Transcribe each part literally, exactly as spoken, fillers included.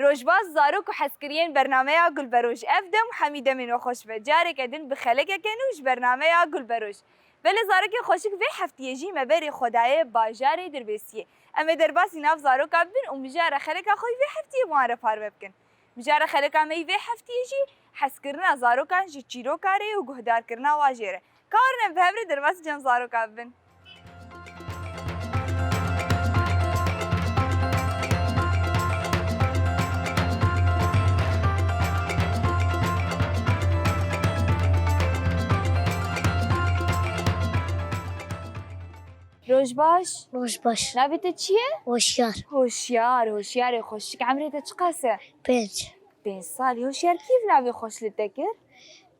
Rojbaş zarok û hezkiriyên bernameya Gulberoj. Ev dem hemî demên we xweş be. Careke din bi xelekeke nû ji bernameya Gulberoj. Belê zarokên xweşik vê heftiyê jî me berê xwe daye bajarê Dirbêsiyê. Em ê derbasî nav zaroka bibin û mijara xeleka xwe yî vê heftiyê bi wan re parve bikin. Mijara xeleka me yî vê heftiyê jî hezkirina zarokan ji çîroka re ye û guhdarkirina wajê re. Ka werin em bi hev re derbasî cem zaroka bibin. Roj baş. Roj baş. Navê te çi ye? Hoşyar. Hoşyar, hoşyarê xweşik. Emrê te çiqas e? Pênc. Pênc salî. Hoşyar, kî ev navê xweş li te kir?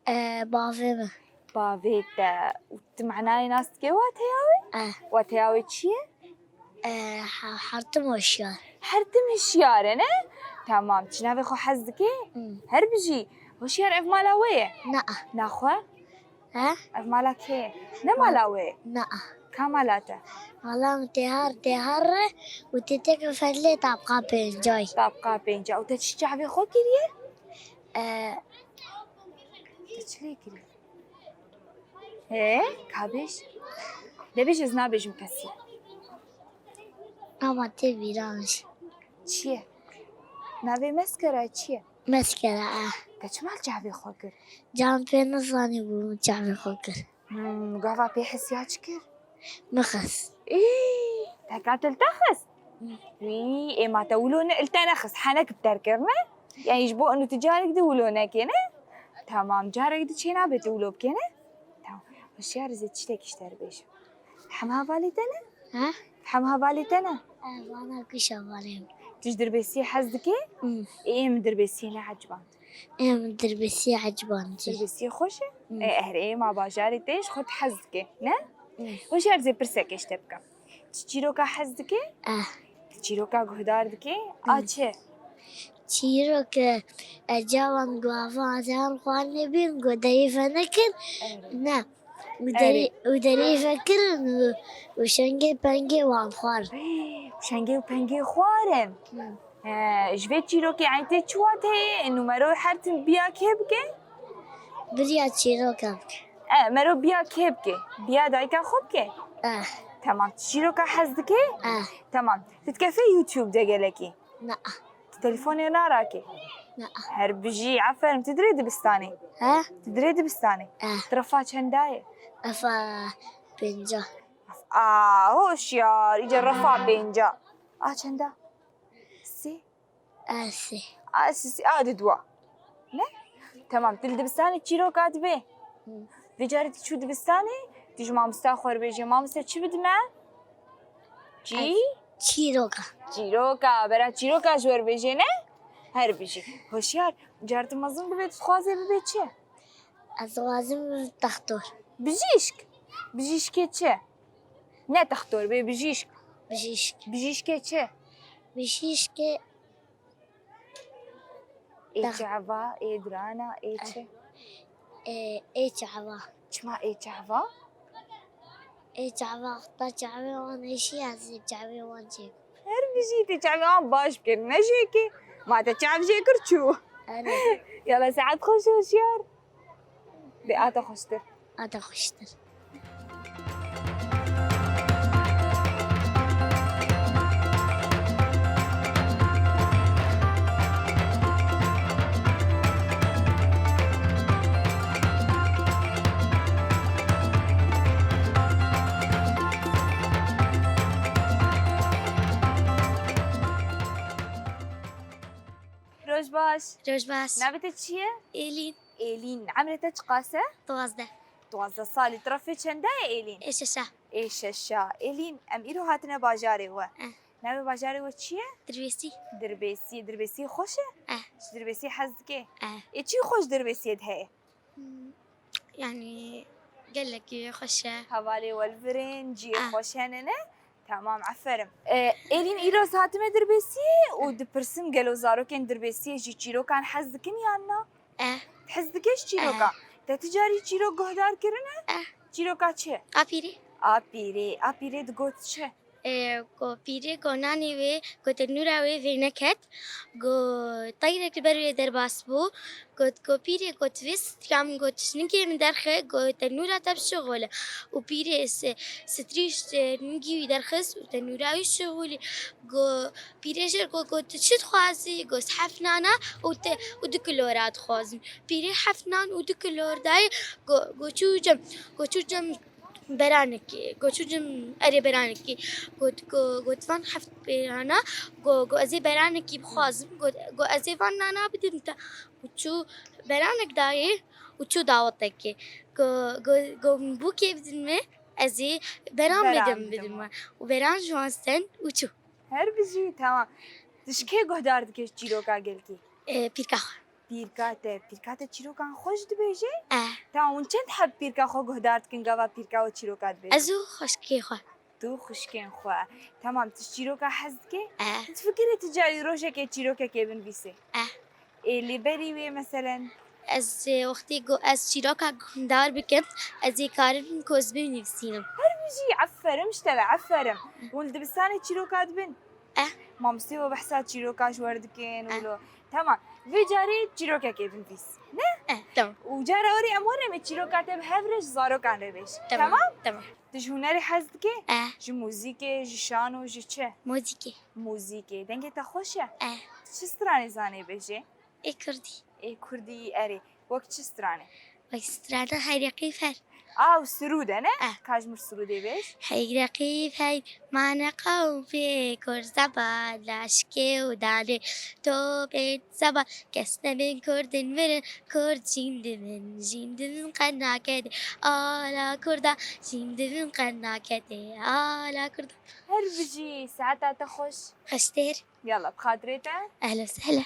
E, bavê min. Bavê te. Û tu manayê nas dikê wateya wê? E. Wateya wê çi ye? E, ha-, hertim hoşyar. Hertim hişyar e, ne? Tamam. Tu navê xwe hez dikê? Hmm. Her bijî. Hoşyar, ev mala we ye? Na. Naxwe? He? Ev mala kê ye? Ne mala we ye? Na. Ka mala te? Mala min tê har, tê har re û tê teke fedlê tabqa pênca ye. Tabqa pênca. Û te çi çavê xwe kiriye? E, Te çi lê kiriye? He? Ka bêj. De bêj, ez nabêjim kesî. Ama tê bîra min jî. Çi ye? Navê meskera çi ye? Meskera, e. Te çima li çavê xwe kir? Can pê nizanî bû min çavê xwe kir. Hmm, gava pê hisiya çi kir? Min xist. Î, te ka te li te xist? Hmm. Wî, ê ma te wilo ne, li te nexist, henek bi te kir, ne? Yani ji bo inu tu carek di wilo nekê, ne? Tamam, carek di çê nabe tu wilo bikê, ne? Tamam. Hoşyar, ez ê tiştekî ji te re bêjim. Hema hevalê te ne? Ha? Hema hevalê te ne? E, vana kuş hevalê min. Tu ji Dirbêsiyê hez dikê? Hmm. Ê, min Dirbêsiyê neeciband. Ê, min Dirbêsiyê eciband jî. Dirbêsiyê xweş e? Hmm. Ê, erê, ê, ma bajarê te ji xwe tu hez dikê, ne? Hmm. Hoşyar, ez ê pirsekê ji te bikim. Tu çîroka hez dikê? Eh. Tu çîroka guhdar dikê? A Hmm. çi? Çîrok, e, ecawan guhavan, ecawan xwarinê bîn, ku derî venekin. Evet. Ne. Û derî, Erê. û derî vekirin û, û şengê pengê wan xwarin. Û şengê û pengê xwarin. Hmm. He, ji vê çîrokê eyn tê çi wat heye? Numero her tim biya kê bike? Biriya çîroka bike. E, mero biya kê bike? Biya dayika xwe bike? Eh. Tamam, tu çîroka hez dike? Eh. Tamam. Tu dikefê YouTube de gelekî? Na. Tu telefonê narake? Na. Her bijî, aferin, tu dirê dibistanê? He? Tu dirê dibistanê? Eh. Tu refa çenda ye? Refa pênca. A, hoşyar, îca refa pênca. A çenda? Sê? A sê. A sê, a di dua. Ne? Tamam, tu li dibistanê çîroka dibê. Hı. Vê carê tu çû dibistanê, tu ji mamosta xwe re bêjê, mamoste çi bidime? Çî? Ez çîroka. Çîroka, bera çîroka ji we re bêjê, ne? Her bijî. Hoşyar, car tu mezin bibê, tu dixwazê bibê çi? Ez dixwazim bibim textor. Bijîşk? Bijîşkê çi? Ne textor bê, bijîşk. Bijîşk. Bijîşkê çi? Bijîşkê Ê Tex- çava, ê girana, ê çi? Ê, ê çava. Çima ê çava? Ê çava, ta çavê wan êşî, ez ê çavê wan çêkim. Her bijî tê çavê wan baş bikir, ne jêkê. Ma te çav jê kir çû. Erê. Yala, saet xweş, hoşyar. Bê, a te xweştir. A te xweştir. Roj baş. Roj baş. Navê te çi ye? Êlîn. Êlîn. Emrê te çiqas e? Duwazdeh. Duwazdeh salî. Tu refê çenda ye, Êlîn? Ê şeşa. Ê şeşa. Êlîn, em îro hatine bajarê we. Eh. Navê bajarê we çi ye? Dirbêsî. Dirbêsî. Dirbêsî xweş e? Eh. Ji Dirbêsî hez dike? Eh. Ê çi xweş Dirbêsiyê de heye? Hmm, yani gelekî xweş e. Hevalê we li vir in, cihê Ah. xweş hene, ne? Tamam, aferin. E, Êlîn, îro ez hatime Dirbêsiyê û dipirsim gelo zarokên Dirbêsiyê jî çîrokan hez dikin yan na? Eh. Hez dike ji çîroka? Eh. Te ti carî çîrok guhdar kirine? Eh. Çîroka çi? Apîrê. Apîrê. Apîrê digot çi? Ê, ku pîrê ku nanê wê, ku tenûra wê vêneket, ku teyrek li ber wê derbas bû, got, ku pîrê, ku tu vê strika min, ku tu ji ningê min derxe, ku tenûra te bişixule. Û pîrê si-, strî ji ningî wî derxist û tenûra wî şixulî. Ku pîrê jê got, ku tu çi dixwazî? Got, heft nana û te, û du kilo re dixwazim. Pîrê heft nan û du kilo re dayê, ku, ku çû cem, ku çû cem beranekî, ku çû cem, erê, beranekî. Got, ku, got, van heft berana, ku, ku ez ê beranekî bixwazim, ku, ku ez ê van nana bidim te. Û çû beranek dayê û çû dawetekê. Ku, ku, ku bûkê bidin me, ez ê beran bidim, bidim we. Û beran ji wan stend û çû. Her bijî, tamam. Tu ji kê guhdar dikî çîroka gelkî? Ê, pîrka xwe. Pîrka te, pîrka te çîrokan xweş dibêje? Eh. Tamam, hûn çend heb pîrka xwe guhdar dikin gava pîrka we çîroka dibêje? Ez û xwişkê xwe. Tu xwişkên xwe. Tamam, tu ji çîroka hez dikî? Eh. Tu difikirî tu carî rojekê çîrokekê binivîsî? Eh. Ê, lê berî wê meselen? Ez, e, wextê ku ez çîroka guhdar bikim, ez ê karim ku ez binivîsînim. Her bijî, aferin ji te ve, aferin. Hûn li dibistanê çîroka dibin? Eh. Mamostê we behsa çîroka ji we re dikin û lo. Tamam. Vê carê çîrokekê binivîs. Ne? Eh, tamam. Û cara werî em werin em ê çîroka te bi hev re ji zarokan re bêj. Tamam, tamam. Tu ji hunerê hez dikî? Eh. Ji muzîkê, ji şano, ji çi? Muzîkê. Muzîkê. Dengê te xweş e? Eh. Tu çi stranê zanê bêjê? Ê kurdî. Ê kurdî, erê. Wek çi stranê? Wek strana Heyreqî Fer. A, û sirûd e, ne? Eh. Ka ji mir sirûdê bêj. Heyreqî Fer, mane qewmê Kurd zeba laşkê û danê. To bên zeba kes nebên Kurdin mirin, Kurd jîn dibin, jîn dibin qenaketê. Ala Kurda, jîn dibin qenaketê. Ala Kurda. Her bijî, saeta te xweş. Xweştir. Yalla, bi xatirê te. Ehla sehla.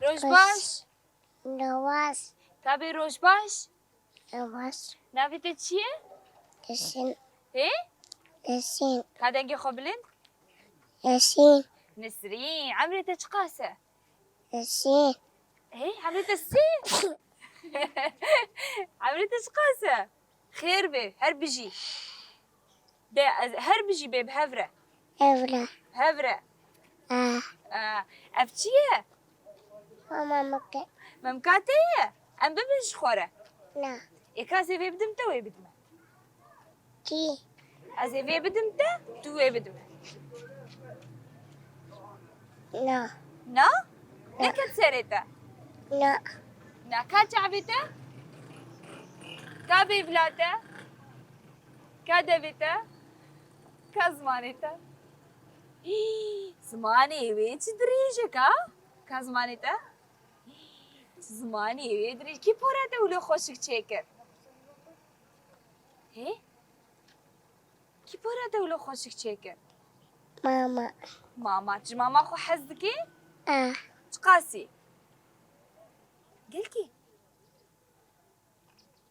Roj baş. Roj baş. Tabê roj baş. Roj baş. Navê te çi ye? Nesrîn. Hê? Nesrîn. Ka dengê xwe bilind. Nesrîn. Nesrîn. Emrê te çiqas e? Nesrîn. Hê, emrê te sê? Emrê te çiqas e? Xêr be, her bijî. De, ez, her bijî bê bi hev re. Hev re. Hev re. Ah. Ah, ev çi ye? Mama mike. Memka te ye? Em bibin ji xwe re. Na. Ê ka ez ê vê bidim te wê bidime. Kî? Ez ê vê bidim te, tu wê bidime. Na. Na? Na. Neket serê te? Na. Na, ka çavê te? Ka bêvla te? Ka devê te? Ka zimanê te? Hî, zimanê wê çi dirêj e ka? Ka zimanê te? Hî, zimanê wê dirêj. Kî pora te wilo xweşik çêkir? Hê? Kî pora te wilo xweşik çêkir? Mama. Mama. Tu ji mama xwe hez dikî? Eh. Çiqasî? Gelkî.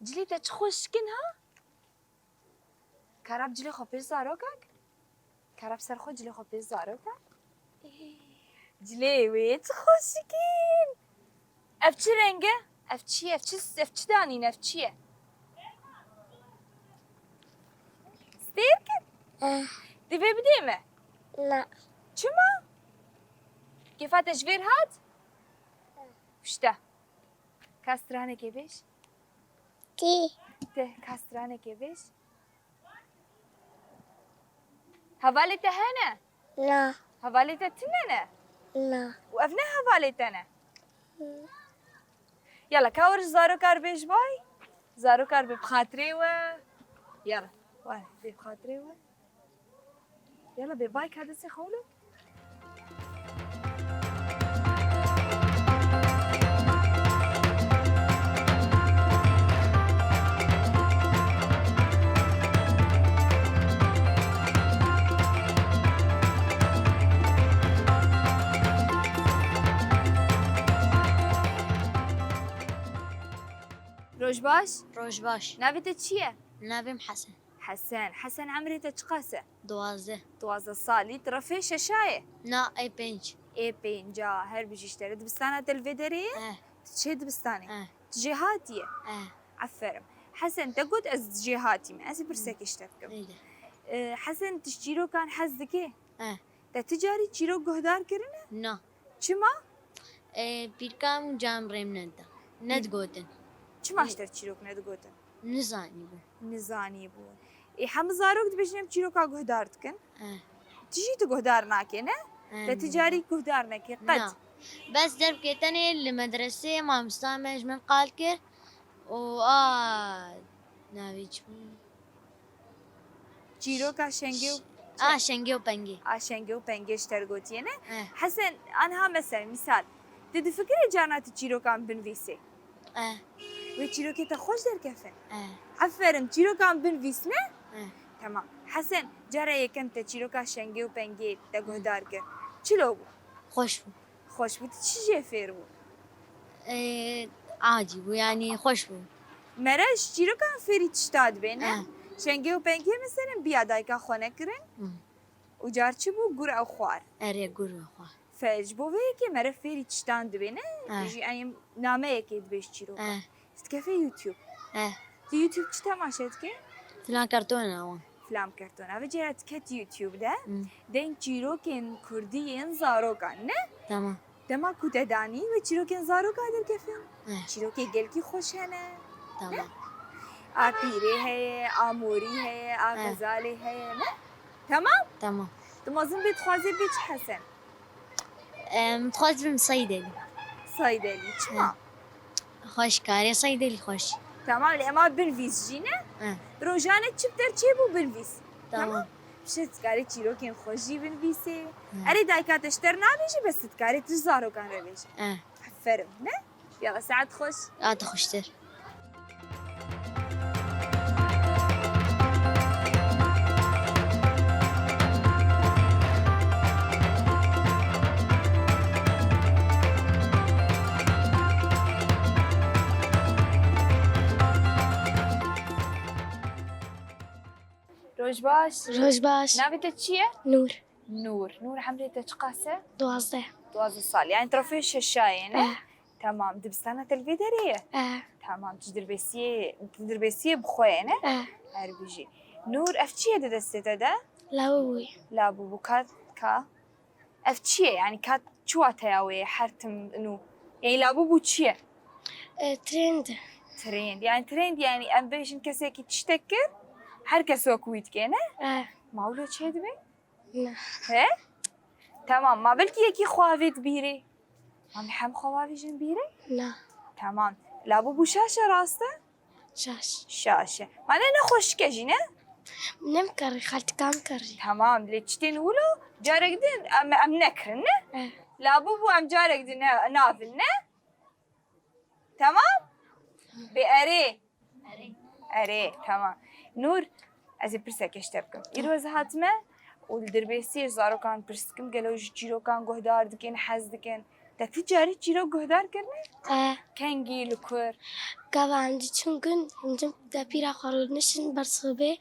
Cilê te çi xweşik in ha? Kerab cilê xwe pêş zarokan? Kerab ser xwe cilê xwe pêş zarokan? Ê, cilê wê çi xweşik in! Ev çi reng e? Ev çi ye? Ev çi, ev çi danîn? Ev çi ye? Stêrk in? Eh. Divê bidê me? Na. Çima? Kêfa te ji vêr hat? Pişte. Ka stranekê bêj. Tî. Te ka stranekê bêj. Hevalê te hene? Na. Hevalê te tune ne? Na. Û ev ne hevalê te ne? Hmm. Yala, ka were ji zarokar bêj bay. Zarokar be bi xatirê we. Yala, were, bê bi xatirê we. Yala bê bay ka destê xewlo. Baş? Roj baş. Navê te çi ye? Navê min Hesen. Hesen. Hesen, emrê te çiqas e? Duwazdeh. Duwazdeh salî. Tu refê şeşa ye? Na, ê pênc. Ê pênca. Her bijî ji te re. Dibistana te li vê derê ye? Eh. Tu çê dibistanê? Eh. Tu jê hatiye? Eh. Aferin. Hesen, te got ez jê hatîme. Ez ê pirsekê ji te bikim. Êde. Eh, Hesen, tu ji çîrokan hez dikê? Eh. Te ti carî çîrok guhdar kirine? Na. Çima? E, pîrka min cem rêm neda. Nedigotin. Çima ji te çîrok nedigotin? Nizanîbû. Nizanîbû. Ê, hemû zarok dibêjin em çîroka guhdar dikin. Eh. Tu jî tu guhdar nakê, ne? Eh, Te ti nizan. Carî guhdar nekê qet. Na. Bes derbikê tenê li medresê mamosta me ji min qal kir û a navê çi bû? Çîroka Şengê û Ş-, a, Şengê û Pengê. A, Şengê û Pengê ji te re gotiye, ne? Eh. Hesen, anha mesela, misal, tu difikirî carna tu çîrokan binivîsî? Eh. Wê çîrokê te xweş derkefin? Eh. Aferin, çîrokan binivîs, ne? Eh. Tamam. Hesen, cara yekem te çîroka Şengê û Pengê te guhdar kir. Çilo bû? Xweş bû. Xweş bû, tu çi jê fêr bû? Ee, adî bû, yanî xweş bû. Mere ji çîrokan fêrî tişta dibe, ne? Eh. Şengê û Pengê, meselen, biya dayika xwe nekirin. Hı. Û car çi bû? Gur ew xwar. Erê, gur ew xwar. Fe, ji bo vê yekê mere fêrî tiştan dibe, ne? Eh. Jî, yanî, nameyekê dibe ji çîrokan. Eh. Dikeve YouTube. Eh. Tu YouTube çi temaşe dike? Filan kartona wan. Filan kartona. Vê cera diket YouTube de. Hmm. Deng çîrokên kurdî yên zarokan, ne? Tamam. Dema ku te danî wê çîrokên zaroka derkefin. Eh. Çîrokê gelkî xweş hene. Tamam. Ne? A pîrê heye, a morî heye, a Eh. xezalê heye, ne? Tamam? Tamam. Tu mezin bê dixwazê bê çi Hesen? Em, dixwazim Seydelî. Seydelî, çima? He. Xweş karê Seydelî xweş. Tamam, lê ema binvîs jî ne? He. Rojane çi bi te re çêbû binvîs. Tamam. Tamam. Pişt dikarê çîrokên xweş jî binvîsê. He. Erê dayika te ji te re nabêjî, bes tu dikarê tu ji zarokan re bêjî. He. Aferin, ne? Yala, saet xweş. A tu xweştir. Roj baş. Roj baş. Navê te çi ye? Nûr. Nûr. Nûr, hemrê te çiqas e? Duwazdeh. Duwazdeh sal. Yani terefê şeşayê ne? Eh. Tamam. Dibistana te li vê derê ye? Eh. Tamam. Tu dirbêsiyê, tu dirbêsiyê bi xwe ye ne? Eh. Her bijî. Nûr, ev çi ye di destê te de? Lavabo ye. Lavabo, ka, ka. Ev çi ye? Yani ka çi wateya wê ye? Her tim nû. Yani lavabo çi ye? E, trend. Trend. Yani trend yani em bêjin kesekî tiştek kir, her kes wek wî dike ne? Eh. Ma wilo çê dibe? Na. He? Tamam, ma belkî yekî xwe avêt bîrê. Ma em hem xwe avêjin bîrê? Na. Tamam. Lavabo şaş e, rast e? Şaş. Şaş e. Ma ne nexweşik e jî ne? Min nemikarî, xaltika min karî. Tamam, lê tiştên wilo carek din em, em nekirin ne? Eh. Lavabo em carek din ne, navin ne? Tamam? Bê erê. Erê, tamam. Nûr, ez ê pirseke ji te bikim. Îro ez hatime û li dirbêsiyê ji zarokan pirs dikim, gelo ji çîrokan guhdar dikin, hez dikin? Te ti carî çîrok guhdar kirine? E. Kengî, li kur? Gava em diçûn kin, em diçûn dapîra xwe rûniştin ber sibê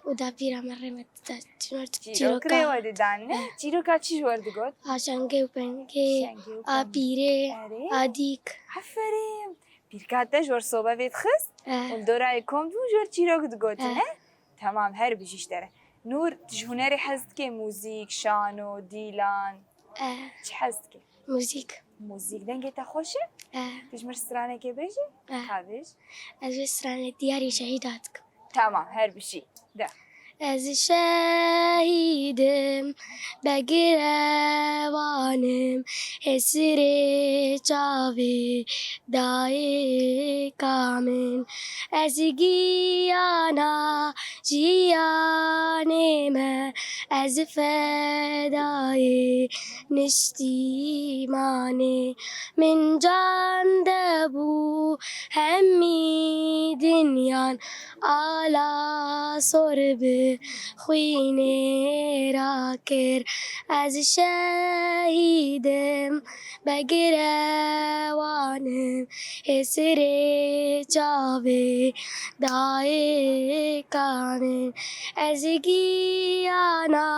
û dapîra me rê me dida çîrok. Çîrok rê we didan, ne? E. Çîroka çi ji we digot? A şengê û pengê, Şengê û a pengê. Pîrê, Erê. A dîk. Aferîn. Pîrka te ji we sobe vê dixist? Eh. Û li dorayê kom dibûn ji we çîrok digotin, Eh. he? Tamam, her bijî ji te re. Nûr, tu ji hunerê hez dikê? Muzîk, şano, dîlan? Eh. Çi hez dikê? Muzîk. Muzîk, dengê te xweş e? Eh. Tu ji min re stranekê bêjî? Eh. Ka bêj. Ez vê stranê Diyarê Şehîda dikim. Tamam, her bijî. De. Ez şehîd im, begirevan im, hesirê çavê dayika min. Ez giyana jiyanê me, ez fedayê niştîmanê. Min can de bû hemî dinya. Ala sor bi xwînê rakir, ez şehîd im, begrewan im, hêsirê çavê dayika min, ez giyana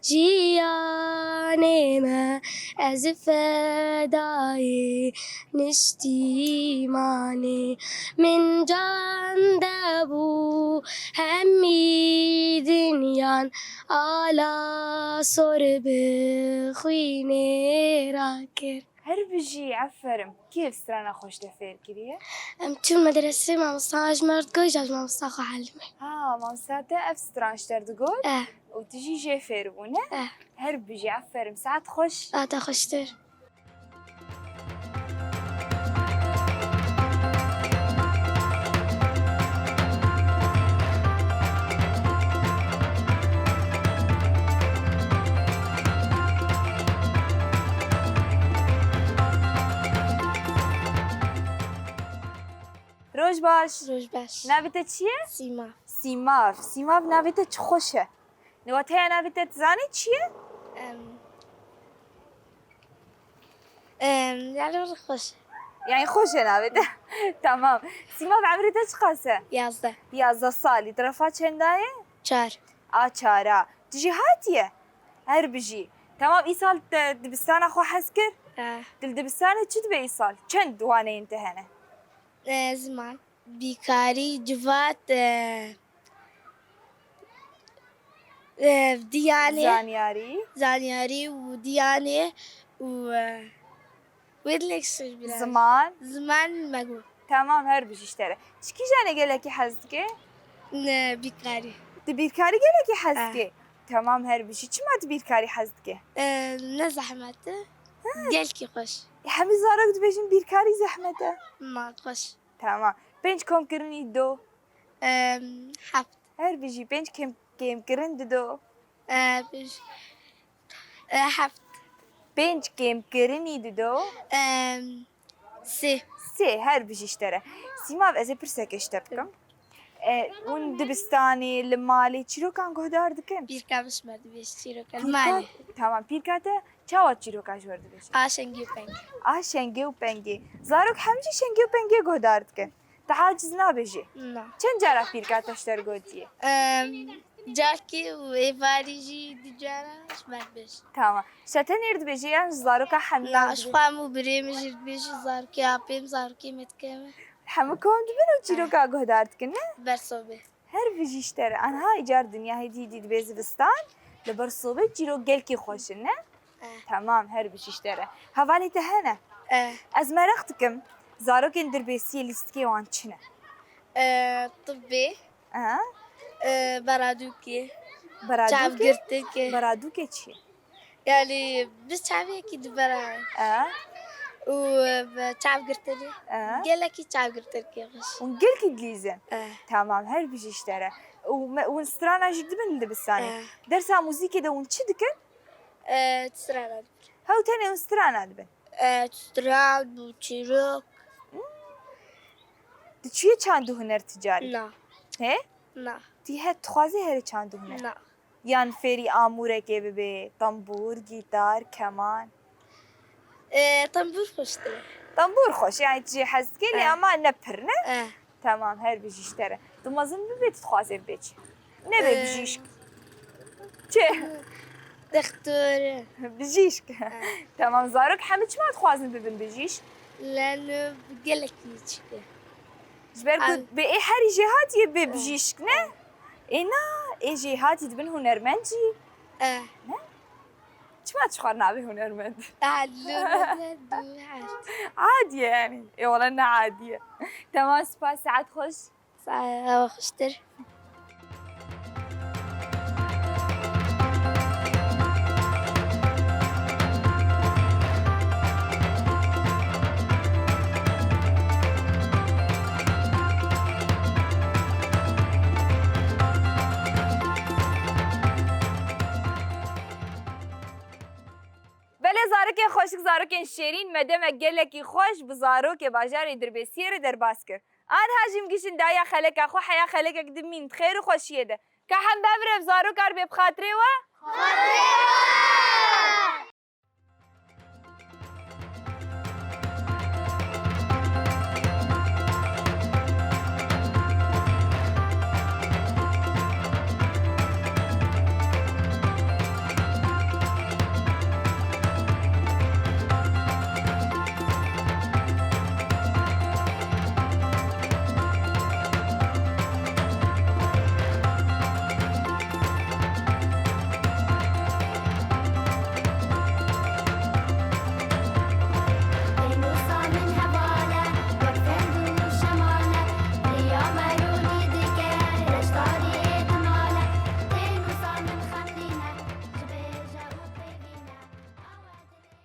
jiyanê me, ez fedayê niştîmanê min can de bû, hemî dinyan ala sor bi xwînê rakir. Her bijî, aferin. Kî ev strana xwe ji te fêr kiriye? Em çûn medresê, mamosta ji me re digot, ji mamosta xwe Helîmê. Ha, mamosta te ev stran ji te re digot? Eh. Û tu jî jê fêr bû, ne? Eh. Her bijî, aferin. Saet xweş. A te xweştir. Roj baş. Roj baş. Navê te çi ye? Sîmav. Sîmav. Sîmav, navê te çi xweş e. Wateya navê te dizanî çi ye? Em, em, yani xweş. Yani xweş e navê te. Tamam. Sîmav, emrê te çiqas e? Yazdeh. Yazdeh salî. Di refa çenda ye? Çar. A çara. Tu jêhatî ye? Her bijî. Tamam, îsal te dibistana xwe hez kir? Eh. Tu li dibistanê çi dibe îsal? Çend waneyên te hene? Eh, ziman. Bîkarî, civat, e, e, diyanê, Zanyarî. Zanyarî û diyanê û, e, wê dilek sir biraz. Ziman. Ziman me got. Tamam, her bijî ji te re. Tu ji kîjanê gelekî hez dike? Ne, bîkarî. Tu bîrkarî gelekî hez dike? Tamam, her bijî. Çima tu bîrkarî hez dike? E, ne zehmet e. Ha. Gelkî xweş. E, hemî zarok dibêjin bîrkarî zehmet e. Ma xweş. Tamam. Pênc komkirinî du. Em, heft. Her bijî pênc kêm-, kêmkirin didu. E, pênc, e, heft. Pênc kêmkirinî didu. Em, sê. Sê, her bijî ji te re. Sîmav, ez ê pirsekê ji te bikim. E, hûn dibistanê, li malê çîrokan guhdar dikin? Pîrka min ji me re dibêje çîroka li malê. Tamam, pîrka te çawa çîroka ji we re dibêje? A şengê û pengê. A şengê û pengê. Zarok hemî jî şengê û pengê guhdar dikin. Te aciz nabe jî? Na. Çend cara pîrka te ji te re gotiye? Em, carkê û êvarî jî du cara ji me re dibêje. Tamam. Ji te tenê re dibêje yan ji zaroka hemî? Na, ji xwe hemû birê min jî re dibêje, zarokê apê min, zarokê me dike min. Hemû kom dibin û çîroka guhdar dikin, ne? Ber sobê. Her bijî ji te re. Anha îcar dinya hêdî dî dibe zivistan, li ber sobê çîrok gelkî xweş in, ne? Eh. Tamam, her bijî ji te re. Hevalê te hene? Eh. Ez meraq dikim, zarokên dirbêsiyê lîstikê wan çi ne? Eh, tibbê. Aha. Eh, beradûkê. Beradûkê? Çavgirtikê. Beradûkê çi ye? Yani, bi çavekî dibere. Aha. Û, eh, çavgirtinê. Aha. Gelekî çavgirtikê xweş. Hûn gelkî dilîzin? Eh. Tamam, her bijî ji te re. Û me, hûn strana jî dibin li dibistanê? Eh. Dersa muzîkê de hûn çi dikin? Eh, strana dibin. Hew tenê hûn strana dibin? Eh, stran û çîrok. Hmm. Tu çûyî çand û huner tu carî? Na. He? Na. Tu he dixwazî herî çand û huner? Na. Yan fêrî amûrekê bibê, tembûr, gîtar, keman? E, tembûr xweştir e. Tembûr xweş, yani tu jê hez dikî, lê ama ne pir, ne? E. Tamam, her bijî ji te re. Tu mezin bibê, tu dixwazê bibê çi? Nebe bijîşk. Çi? Dextor. Bijîşk. Tamam, zarok hemî çima dixwazin bibin bijîşk? Leno gelekî çike. Ji ber ku bê ê herî jêhatî yê bê bijîşk, ne? Ê na, ê jêhatî dibin hunermend jî. Eh. Ne? Çima tu xwe nabê hunermend? Adî ye yani. Ê wele ne adî ye. Tamam, spas, saet xweş. Saet xweştir. Belê zarokên xweşik, zarokên şêrîn, me demek gelekî xweş bi zarokê bajarê Dirbêsiyê re derbas kir. Anha jî em gihîştin dawiya xeleka xwe, heya xelekek din mîn di xêr û xweşiyê de. Ka hembev re zarokar bê bi xatirê we.